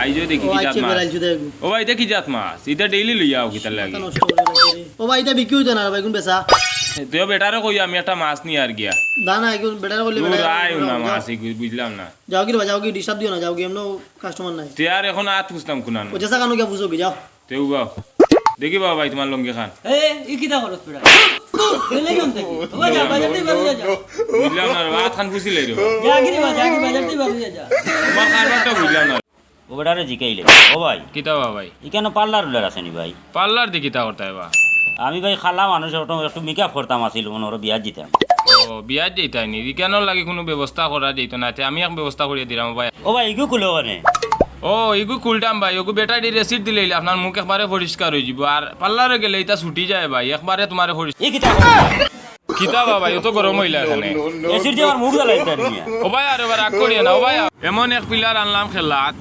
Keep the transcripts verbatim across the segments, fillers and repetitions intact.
আইজো দেখি ও, কি জাত আইছে, মাছ। বেড়াইছে দেখো। ও ভাই, ইটা কি জাত মাছ? ইটা ডেইলি লইয়া আও কিতার লাগি? মাথা নষ্ট করে রাখছে রে। ও ভাই, ইটা বিক্রি অইতো না রে ভাই, কোন বেচা? তেও বেটারে কইয়া আমি একটা মাছ নিয়ার গিয়া। না, না, এখন বেটারে কইলে দূর বেটারে আয় না যাও। মাছ, এই বুঝলাম না। যাও কি রে ভাই, যাও কি, disturb দিও না, যাও কি, এমনও customer নাই। তে আর এখন আত পুছতাম কুনানো। ও, যেসা কানো গিয়া পুছো কি, যাও। তেও গাও। দেখি বাবা ভাই, তোমার লুঙ্গি খান। এ, ই কিতা করস বেটা? এলে কেন থেকে? ও যা, বাজার থেকে বাড়ি যা, যা। বুঝলাম না রে, আত খান পুছিলাই রে। যা কি রে বা, যা কি বাজার থেকে বাড়ি যা, যা। তোমার কারবারটা বুঝলাম না। ও বেটারে জিকাইলে, ও ভাই, কিতা বা ভাই? ইখানো parlour উল্লার আছে নি ভাই? Parlour দি কিতা করতায় বা? আমি ভাই খালা মানুষ, একটু, একটু makeup করতাম আছিল, মনে করো বিয়াত যাইতাম। ও, বিয়াত যাইতায় নি? ইখানোর লাগি কুনু ব্যবস্থা করা যাইতো না? তে আমি এক ব্যবস্থা করিয়া দিরাম ভাই। ও ভাই, ইগু খুলো কেনে? ও, ইগু খুলতাম ভাই, ওগু battery acid দিলে আপনার মুখ একবারে পরিষ্কার অইযিবো। আর parlour-এ গেলে ইতা ছুটি যায় ভাই, একবারে তোমারে পরিষ্কার। ই কিতা কও? কিতা বা ভাই, অত গরম অইলা কেনে? Acid দিয়া আমার মুখ জ্বালাইতায় নি মিয়া। ও ভাই, আরে বা রাগ করিও না, ও ভাই। এমন এক pillar আনলাম খেলাত,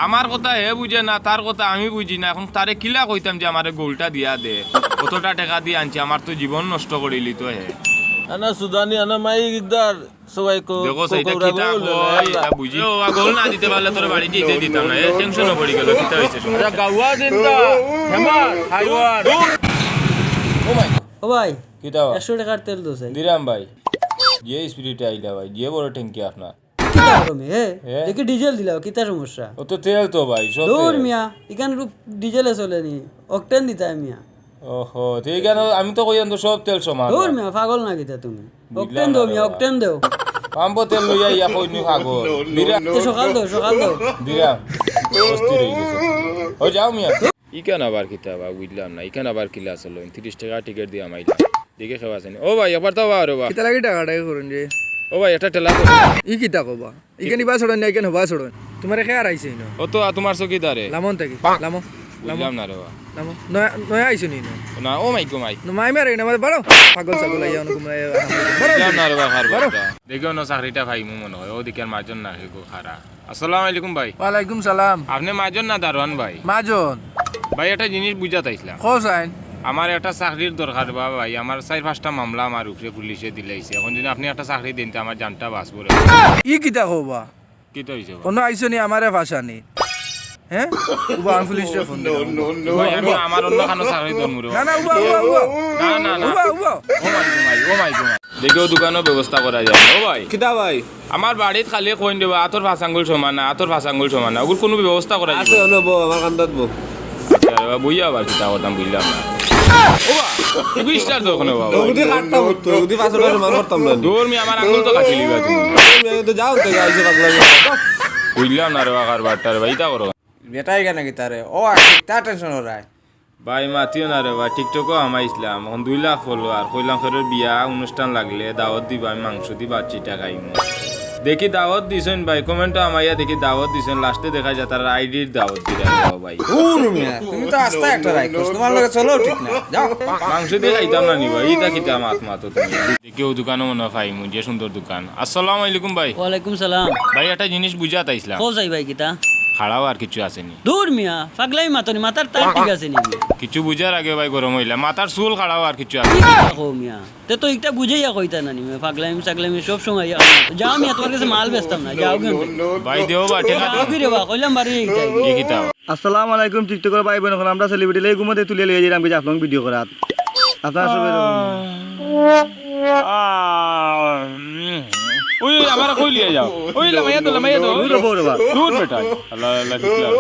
আমার কথা হে বুঝে না, তার কথা আমি বুঝি না। এখন তারে কিলা কইতাম যে আমারে গোলটা দিয়া দে, অতটা টেকা দি আনছি, আমার তো জীবন নষ্ট করিলিতো হে। আনা সুদানি, আনা মাই ইকদার, সবাই কো-, দেখো, কো-, সেইটা কোকড়া কিতা গোল, কয়, আল্লাহ। ইটা বুঝি। ও, বা গোল না দিতে পারলে তোর বাড়ি যাইতে দিতাম না। এ, tension-ও পড়ি গেল, কিতা অইছে শুনো। এটা গাওয়া দিন দা, হেমা, হাইওয়ার। ও ভাই। ও ভাই, কিতা বা? একশো টেকার তেল দো চাই। দিরাম ভাই। যে speed-এ আইলা ভাই, যে বড় ট্যাঙ্কি আপনার। কিতা করো মি, হে? হে? দেখি ডিজেল দিলাও, কিতা সমস্যা? ও তো তেল তো ভাই, সব দূর তেল। মিয়া, ইখান রূপ ডিজেলে চলে নি, octane দিতায় মিয়া। ওহো, ঠিক আছে, আমি তো কইয়াম তো সব তেল সমান। দূর মিয়া, পাগল না কিতা তুমি? বুঝলাম octane না দেও রে মিয়া, বাবা। Octane দেও। পাম্পো তেল লইয়া ইয়া কই নি পাগল। দিরা। তে সকাল দেও, সকাল দেও। দিরা। অস্থির অই গেছে। ও যাও মিয়া। ইখান আবার কিতা বা বুঝলাম না, ইখান আবার কিলা চলো, তিরিশ টেকা টিকিট দিয়া মাইলা। দেখি কেউ আছে নি। ও ভাই, একবার তো আবার রে বা। কিতা লাগি ডাকাডাকি করইন যে? ও ভাই, একটা ঠেলা তো। ই কিতা কও বা? ইখান ইবা চড়ইন না, ইখান হবা চড়ইন। তোমারে কে আর আইছে ইনো? ও তো, আ, তোমার চকিদারে। লামো থাকি, লামো, লামো। বুঝলাম না রে বা। লামো। নয়া, নয়া আইছো নি ইনো? না, ও মাই গো মাই। ন-, মাই মারে না, বারো। পাগল ছাগল আইয়া অনো ঘুমরা আইয়া। বারো। বুঝলাম না রে বা, কার বারো। বারটা। দেখি অনো চাকরিটা পাইমু মনে অয়। ও দেখি আর মাজন না, হে গো খারা। আসসালামু আলাইকুম ভাই। ওয়ালাইকুম সালাম। আপনে মাজন না দারোয়ান ভাই? মাজন। ভাই, একটা জিনিস বুঝাত আইছলাম। কও চাইন। আমার একটা চাকরির দরকার বা ভাই, আমার চাইর পাঁচটা মামলা আমার উপরে পুলিশে দিলাইছে। এখন যদি আপনে একটা চাকরি দেইন, তে আমার জানটা বাঁচবো রে। ই কিতা কও বা? কিতা অইছে বা? অনো আইছো নি আমারে ফাঁসানি? হে? উবা, আমি পুলিশরে ফোন দিলাম। ভাই, আমি আমার অন্য খানো চাকরি ধরমু রে। না, না, উবা, উবা, উবা। না, না, না। উবা, উবা। ও মাই গো মাই, ও মাই গো মাই। দেখি ও দোকানও ব্যবস্থা করা যায়। ও ভাই। কিতা ভাই? আমার বাড়িত খালি কইন রে বা, আতর পাঁচ আঙ্গুল সমান না, আতর পাঁচ আঙ্গুল সমান না। ওগুর কুনু ব্যবস্থা করা আছে, যাইবো? অনো বউ, আমার কান্দাত বউ। আচ্ছা রে বা, বইয়া আবার কিতা করতাম বুঝলাম না। ও বা, ওগু start দেও কেনে বাবা? ওগুদি কাটতাম তো, ওগুদি পাঁচটা সমান করতাম না। দূর মি, আমার আঙ্গুল তো কাটিলিবা তুমি। আমি তো যাও, তো যাও, এই যে পাগলা মেয়ে। বুঝলাম না রে বা, কারবারটা রে বা, ইতা করো। বেটা ইখান কিতা রে? ও, আর তা tension অর রায়। ভাই, মাতিও না রে ভাই, TikTok-ও হামাইছলাম, এখন দুই লাখ follower, কইলাম ফেরর বিয়া অনুষ্ঠান লাগলে দাওয়াত দিবা, আমি মাংস দি বাচ্চিটা খাইমু। দেখি দাওয়াত দিছইন ভাই, comment-ও হামাইয়া দেখি দাওয়াত দিছইন, last-এ দেখা যায় তারা ID-র দাওয়াত দিরা ভাই। দূর মিয়া, তুমি তো আস্তা একটা রাক্ষস, তোমার লগে চলাও ঠিক না, যাও। মাংস দি খাইতাম না নি ভাই, ইতা কিতা মাত মাতো তুমি? দেখি ও দোকানও মনো অয় পাইমু, যে সুন্দর দোকান। আসসালামু আলাইকুম ভাই। ওয়ালাইকুম সালাম। ভাই, একটা জিনিস বুঝাত আইছলাম। কও চাই ভাই, কিতা? খাড়াও আর কিছু আছে নি? দূর মিয়া, পাগলামি মাতো নি, মাথার তার ঠিক আছে নি মিয়া? কিছু বুঝার আগে ভাই গরম অইলা, মাথার চুল খাড়াও আর কিছু আছে নি? কি কথা কও মিয়া? তে তো ইকটা বুঝাইয়া কইতা না নি মিয়া, পাগলামি সাগলামি সব সময় ইয়া। যাও মিয়া, তোমার গেছে মাল বেচতাম না, যাও গি। ভাই দেও বা, টেকা দেও। যাও গি রে বা, কইলাম বাড়ি যাইতাই। কি কিতা? আসসালামু আলাইকুম, TikTok-র ভাই বইন অকল, আমরা celebrity রে ঘুমো থাকি তুলিয়া লইয়া যাইরাম গি জাফলং video করাত। আপনারা সবাই আহ, আহ, উম। ওই, ওই, আমারে কই লইয়া যাও? ওই, লামাইয়া দেও, লামাইয়া দেও। দূর হবো রে বা। দূর বেটা। আল্লাহ, আল্লাহ, আল্লাহ।